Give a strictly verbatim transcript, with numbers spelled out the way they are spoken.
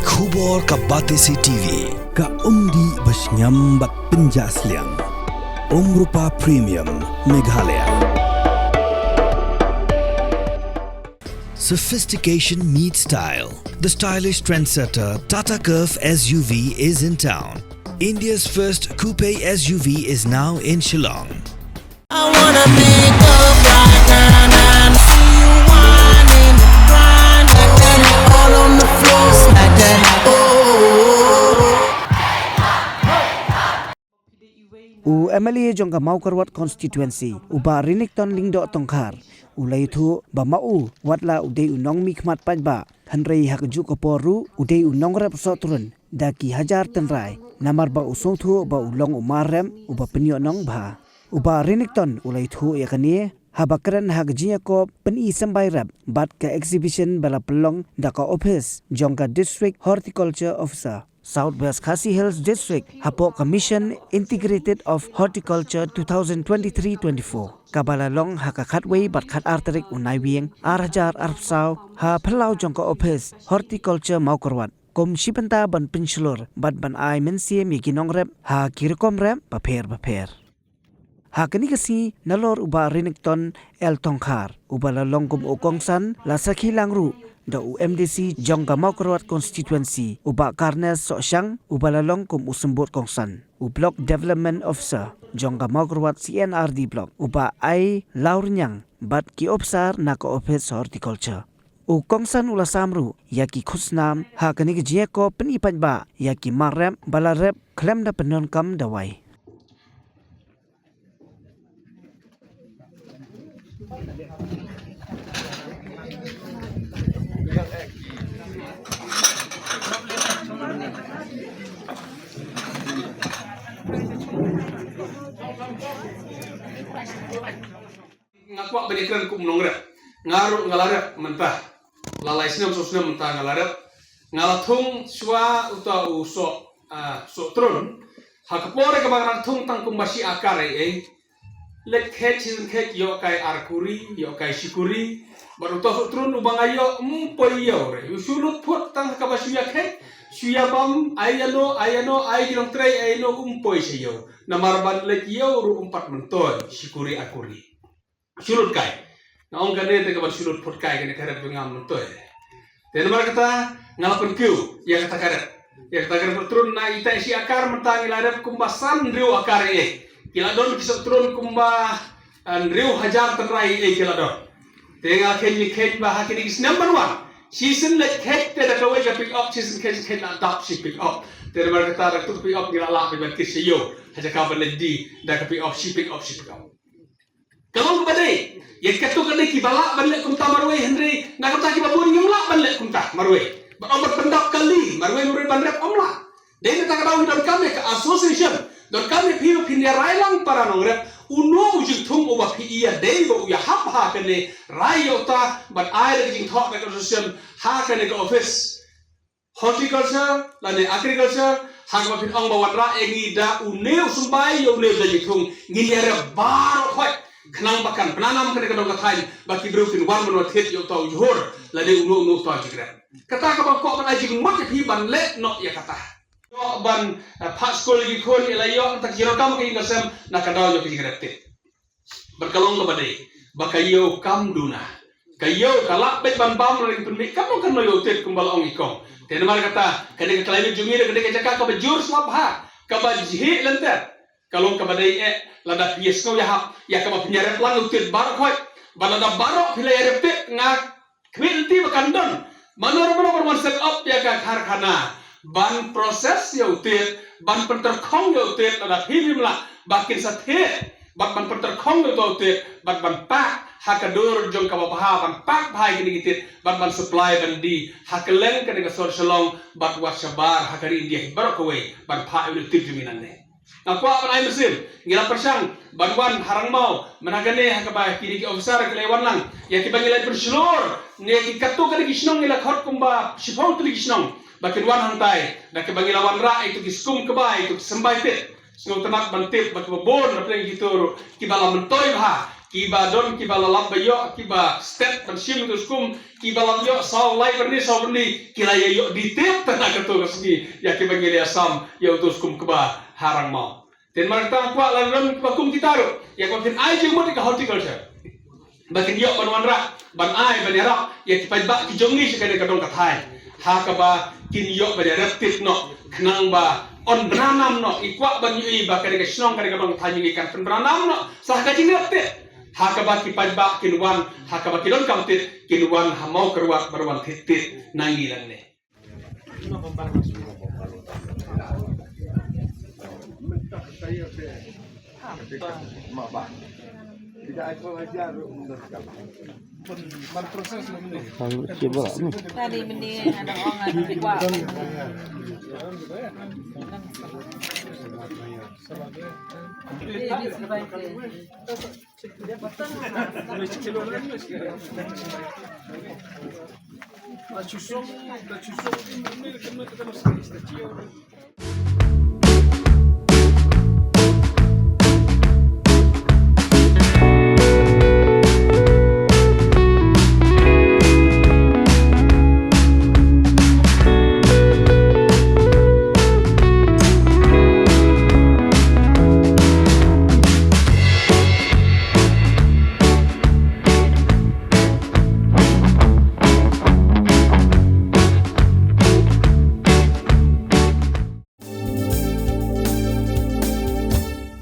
Khubor ka Batesi T V, ka umdih ba shngiam bad pynjah sliang. Umrupa Premium, Meghalaya. Sophistication meets style. The stylish trendsetter Tata Curvv S U V is in town. India's first coupe S U V is now in Shillong. I wanna make up right now, now. See you whining, grinding, all on the floor, slide that. Oh. U M L A jong ka Mawkyrwat constituency, u Bah Renikton Lyngdoh Tongkhar, u la ïathuh ba ma u, wat la u dei u nongmihkhmat paidbah, hynrei ha kajuh ka por ruh u dei u nongrep sohtrun da ki hajar tynrai, namar ba u sngewthuh ba u long u marrep uba pynïohnong bha. U Bah Renikton u la ïathuh ïa kane haba kren ha ka jingïakob pyni symbai rep bad ka exhibition ba la pynlong da ka ophis jong ka District Horticulture Officer, South West Khasi Hills District, hapoh ka Mission Integrated of Horticulture two thousand twenty-three twenty-four, kaba la long ha ka khatwei bad khatar tarik u Naiwieng ar hajar arphew saw, ha phyllaw jong ka ophis Horticulture Mawkyrwat, kum shi bynta ban pynshlur bad ban ai mynsiem ïa ki nongrep ha ki rukom rep bapher bapher. Ha kane ka sngi, nalor u Bah Renikton L Tongkhar, uba la long kum u kongsan, la sakhi lang ruh da u M D C jong ka Mawkyrwat constituency, u Bah Carnes Sohshang, uba la long kum u symbud kongsan, u Block Development Officer jong ka Mawkyrwat C N R D Block, u Bah I Lawrniang, bad ki ophisar na ka ophis horticulture. U kongsan u la sam ruh ïa ki khusnam ha kane ka jingïakob pyni paidbah ïa ki marrep ba la rep khlem da pyndonkam dawai. Nga kwah ban ïakren kum nongrep. Nga ruh nga la rep mynta. La lai snem, saw snem mynta nga la rep. Nga la thung shuwa uta u soh, ah, sohtrun. Ha ka por kaba nga thung tang kumba shi akar ei ei. Leit kheit, shisien kheit, ïoh kai ar kuri, ïoh kai shi kuri. Bad uta u sohtrun uba nga ïoh, ym poi ïew re. U shu lut phut tang ha kaba shu ïa kheit, shu ïa bam, ai ïa no, ai ïa no, ai ki nongtrei, ai ïa no, ym poi sha ïew. Namar ban leit ïew ruh ym pat myntoi, shi kuri ar kuri. Shu lut kai. Nga ong kane te kaba shu lut phut kai kane ka rep jong nga ym myntoi. Te namar kata, nga la pynkiew ïa kata ka rep. Ïa kata ka rep sohtrun na ita shi akar mynta ngi la rep kumba san hynriew akar ei ei. Ki la don ki sohtrun kumba, ah, hynriew hajar tynrai ei ei ki la don. Te nga la khein ïa kheit ba ha kine ki snem ban wan. Shisien leit kheit te da kawei ka pick up, shisien kheit, kheit la dap shi pick up. Te namar kata da tu pick up ngi la lah ban kit sha ïew. Ha jaka ban leit die da ka pick up, shi pick up, shi pick up. Ka long kaba dei, ïa katto katne kiba lah ban leh kumta marwei hynrei, na kata kiba bun ngim lah ban leh kumta marwei. Bad ong ban pyndap kali, marwei marwei ban rep ym lah. Dei na kata ka daw ngi donkam ïa ka association, donkam ïa phi ba phin ïa rai lang para nongrep, uno u jingthung uba phi ïa dei ba u ïa hap ha kane rai ïa uta, ban ai da ka jingthoh da ka association, ha kane ka office. Horticulture, lane agriculture, ha kaba phin ong ba wanrah ïa ngi da une u symbai, ïa une u jingthung, ngin ïa rep baroh khoit, khnang ba kan pynanam kane ka dong ka thaiñ, ba ki briew kin wan ban wan thied ïa uta u jhur, lane uno uno uta u jingrep. Kata kaba kwah ban ai jingmut ïa phi ban leh noh ïa kata. Ïoh ban, eh, phah skul ïa ki khun ïa la ïoh, nangta ki jingdonkam ka ïing ka sem, na ka daw ïoh ka jingrep thied. Bad ka long kaba dei ba ka ïew kam duna. Ka ïew ka lah beit ban bam, la ring pynmih katno katno ïa u tied kumba la ong i kong. Te namar kata, kane ka climate jong ngi, kane ka jaka kaba jur slap bha, kaba jhieh lynter. Ka long kaba dei eh, lada phi ïa sngew ïahap ïa kaba phin ïa rep lang ïa u tied baroh khoit. Bad lada baroh phi la ïa rep tied, nga khmih lynti ba kan don mano mano ban wan set up ïa ka karkhana ban process ïa u tied, ban pyntyrkhong ïa u tied, lada phi phim lah ba kin sa thied, bad ban pyntyrkhong ïa uta u tied, bad ban pack ha ka dur jong kaba bha, ban pack bha ïa kine ki tied, bad ban supply ban die ha kylleng kane ka sor Shillong, bad wat shabar ha ka ri India hi baroh kawei, ban phah ïa u tied jong ngi nangne. Nga kwah ban ai mynsiem, ngi la pyrshang ban wan ha Rangmaw, mynta kane ha kaba kine ki officer ki la wan lang, ïa kiba ngi la pynshlur, ne ki katto katne ki shnong ngi la khot kumba shiphew tylli ki shnong, ba kin wan hangtai, da kiba ngi la wanrah ïa kito ki skum kba, ïa kito ki symbai tied. Sngewtynnat ban tip ba kiba bun na pdeng kito ruh kiba la myntoi bha, Kiba don, kiba la lap ba ïoh, kiba stet ban shim uto u skum, kiba la ïoh saw lai byrni, saw byrni, ki la ïa ïoh detail tang ha kato ka sngi ïa kiba ngi la ïa sam ïa uto u skum kba ha Rangmaw. Te namar kata nga kwah lada don kiba kum kita ruh, ïa kaba kin ai jingmut ïa ka horticulture, ba kin ïoh ban wanrah, ban ai, ban ïarap ïa ki paidbah ki jong ngi sha kane ka dong ka thaiñ, ha kaba kin ïoh ban ïarap tit noh, khnang ba yn bna nam noh. Ngi kwah ban ïohi ba kane ka shnong, kane ka dong ka thaiñ jong ngi kan pynbna nam noh sha ka jingrap tit, ha kaba ki paidbah kin wan, ha kaba ki donkam tit kin wan ha Mawkyrwat ban wan thied tit na ngi nangne. Tadi mending ada orang ada buat.